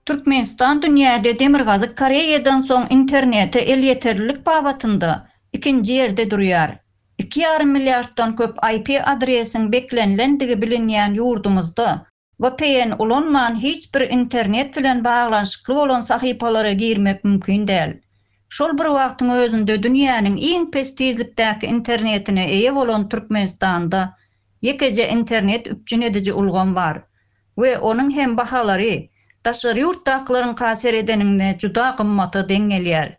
Türkmenistan dünýäde Demirgazyk Koreýadan soň internete elýeterlilik babatynda ikinji ýerde durýar. Iki ýarym milliarddan köp IP adresiň beklenilendigi bilinýän ýurdumyzda VPN ulanman hiç bir internet bilen baglanyşykly bolan sahypalara girmek mümkin däl. Şol bir wagtyň özünde dünýäniň iň pes tizlikdäki internetine eýe bolan Türkmenistanda ýekeje internet üpjün ediji ulgam bar we onuň hem bahalary daşary ýurtdakylaryňka seredeniňde juda gymmata deň gelýär.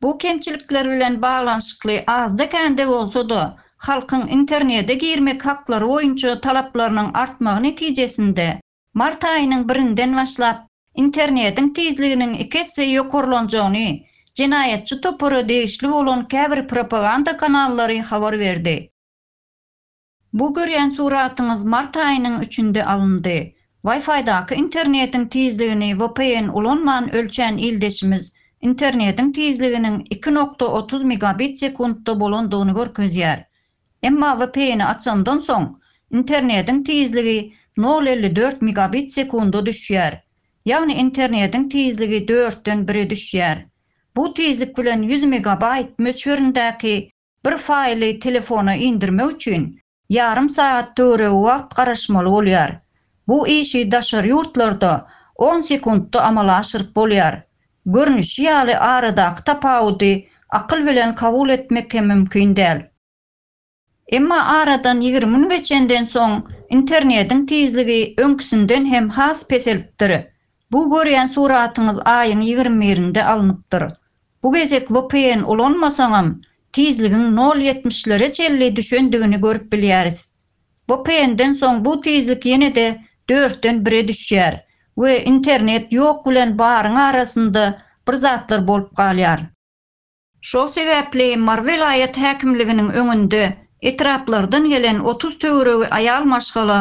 Bu kemçilikler bilen baglanyşykly azda-kände bolsa-da halkyň internede girmek haklary boýunça talaplarynyň artmagy netijesinde mart aýynyň birinden başlap internediň tizliginiň iki esse ýokarlanjagyny jenaýatçy topara degişli bolan käbir propaganda kanallary habar berdi. Bu görýän suratyňyz mart aýynyň üçünde alyndy. Wi-Fi-daky internetiň tizligini VPN ulanman ölçän ildeşimiz internetiň tizliginiň iki nokta 30 megabit sekuntda bolandygyny görkezýär. Emma VPN-i açandan soň, internetiň tizligi nol 54 megabit sekunda düşýär. Ýagny internetiň tizligi dörtden bire düşýär. Bu tizlik bilen 100 megabaýt möçberindäki Bir faýly telefona indirmek üçin ýarym sagat töweregi wagt garaşmaly bolýar. Bu işi daşary ýurtlarda on sekuntda amala aşyryp bolýar. Görnüşi ýaly aradaky tapawudy akyl bilen kabul etmek hem mümkin däl. Emma aradan 20 gün geçenden soň internediň tizligi öňküsinden hem has peselipdir. Bu görýän suratyňyz aýyň ýigrimi birinde alnypdyr. Bu gezek VPN ulanmasaňam tizligiň nol ýetmişlere çenli düşendigini görüp bilýäris. VPN-den soň bu tizlik ýene-de dörtden bire düşýär we internet ýok bilen baryň arasynda bir zatlar bolup galýar. Şol sebäpli Mary welaýat häkimliginiň öňünde etraplardan gelen 30 töweregi aýal maşgala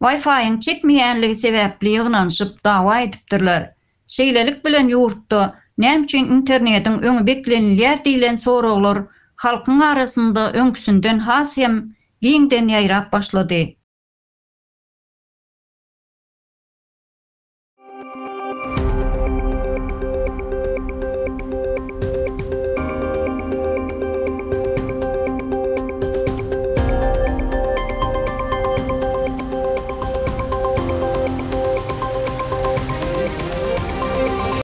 Wi-Fi-iň çekmeýänligi sebäpli ýygnanyşyp dawa edipdirler. Şeýlelik bilen ýurtda näme üçin internediň öňi beklenilýär diýlen soraglar halkyň arasynda öňküsinden has hem giňden ýaýrap başlady.